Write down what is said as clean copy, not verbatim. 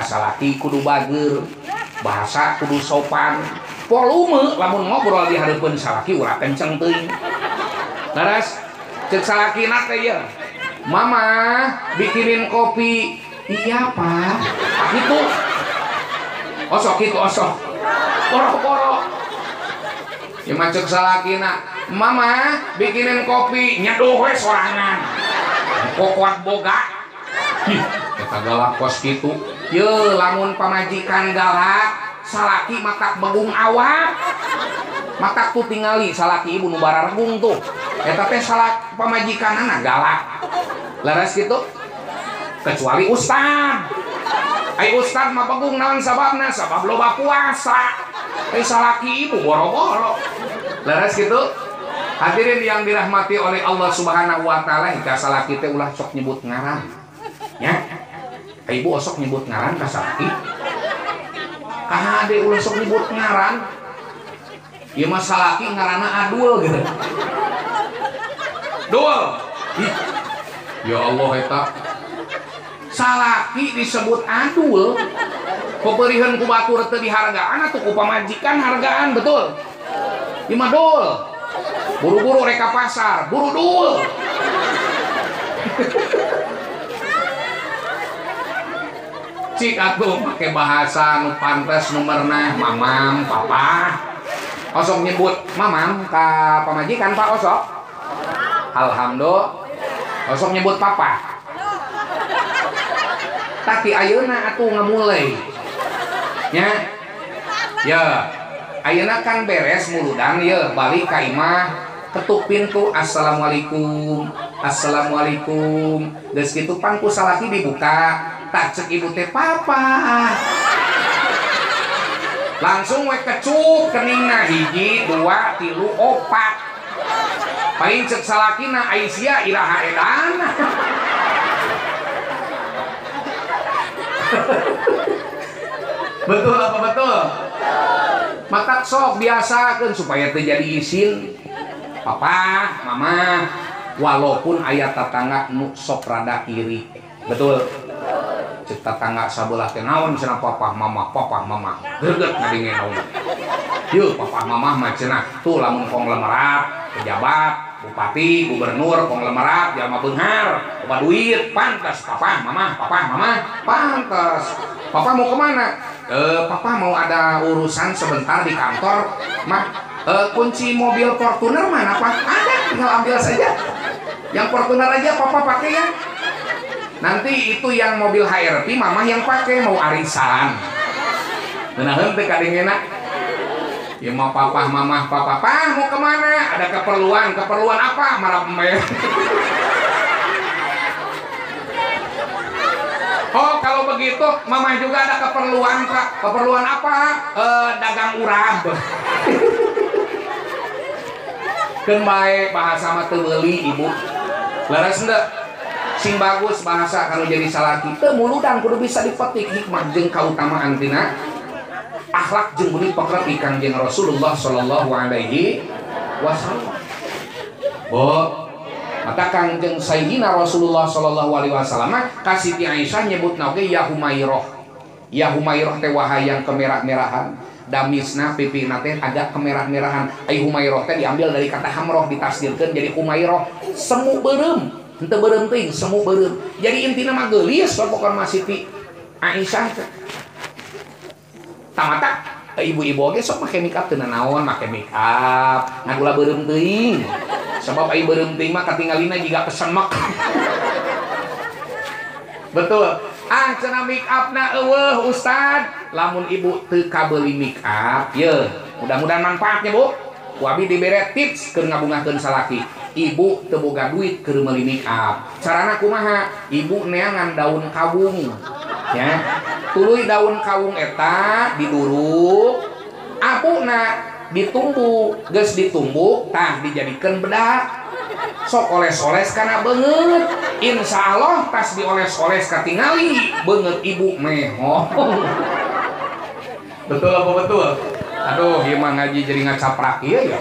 Salaki kudu bager, bahasa kudu sopan, volume lamun ngobrol di hareupeun salaki ulah kenceng teuing. Leres cek salakina teh ieu. Mama bikinin kopi. Iya, Pak. Gitu. Osok kitu osok. Poro-poro. Ieu mah cek salakina, Mama bikinin kopi, nyeduh we sorangan. Kokoat boga. Ih, eta galak kos kitu. Ye lamun pamajikan galak salaki matak begung awak matak tuh tingali salaki ibu nu bararegung tuh eta teh salak pamajikanana galak leres gitu kecuali ustad ai ustad mah begung naon sababna sabab loba puasa ai salaki ibu boro-boro leres gitu. Hadirin yang dirahmati oleh Allah Subhanahu wa taala, ka salaki teh ulah sok nyebut ngaran nya. Ibu osok nyebut ngaran ka salaki. Kahade ulah sok nyebut ngaran. Ieu mah salaki ngaranna Adul gitu. Dul. Ih. Ya Allah eta. Salaki disebut Adul. Peperiheun ku batur teu dihargaan atuh ku pamajikan hargaan betul. Ieu mah dul. Buru-buru rek ka pasar, buru dul. Cik atuh make bahasa nu pantes nu merenah mamam papa osok nyebut mamam ka pamajikan pak osok alhamdulillah osok nyebut papa tapi ayeuna atuh ngamulai nya ya ayeuna kan beres muludan ye balik ka imah ketuk pintu assalamualaikum assalamualaikum geus kitu pan ku salaki dibuka tak cek ibu teh papa langsung we kecup keningna hiji dua tilu opat paling cek salakina Aisyah iraha edana. Betul apa betul? Matak sok biasakeun supaya teu jadi isin papa mama walaupun aya tetangga nu sok rada iri betul. Cek tetangga sabelah teh naon cenah papa mama greget ngadenge naon yeuh papa mama mah cenah tuh lamun konglomerat pejabat bupati gubernur konglomerat jalma beunghar loba duit pantas papa mama pantas. Papa mau kemana? Papa mau ada urusan sebentar di kantor mah. Kunci mobil Fortuner mana pak? Ada, tinggal ambil saja. Yang Fortuner aja papa pakai ya. Nanti itu yang mobil HRV mama yang pakai mau arisan. Nah, henteu kadengena. Ya mau papa mama papa papa mau kemana? Ada keperluan, keperluan apa? Marah embe. Oh kalau begitu mama juga ada keperluan pak. Keperluan apa? Dagang urab. Keun bae bahasa mah teu meuli ibu. Leres henteu? Sing bagus bahasa kalau jadi salaki teu muludan kudu bisa dipetik hikmah jeung kautamaan tina akhlak jeung budi pekerti Kangjeng Rasulullah sallallahu alaihi wasallam. Bu, maka Kangjeng Sayyidina Rasulullah sallallahu alaihi wasallam ka Siti Aisyah nyebutna oge ya Humairah. Ya Humairah teh wahayang kemerah-merahan, damisna pipina teh agak kemerah-merahan. Ai Humairah teh diambil dari kata hamroh ditasdirkeun jadi Humairah, semu beureum. Henteu beureum teuing, semu beureum. Jadi intina mah geulis pokona mah Siti Aisyah teh. Tamata ibu-ibu oge sok make make up teu nanaon, make make up, ngan ulah beureum teuing. Sebab ai beureum teuing mah katingalina jiga kesemek. Betul. Ah cenah make upna eueuh ustad, lamun ibu teu kabeuli make up, ye, mudah-mudahan manfaatnya Bu. Ku abi dibere tips keur ngabungahkeun salaki. Ibu teu boga duit keur meuli make up. Carana kumaha? Ibu neangan daun kawung. Ya. Tuluy daun kawung eta diduruk, abuna ditumbuk, geus ditumbuk tah dijadikeun bedak. Sok oles-oles kana beungeut. Insya Allah tas dioles-oles katingali beungeut ibu mehong. Betul apa betul? Aduh, ieu mah ngaji jadi ngacaprak ieu ya.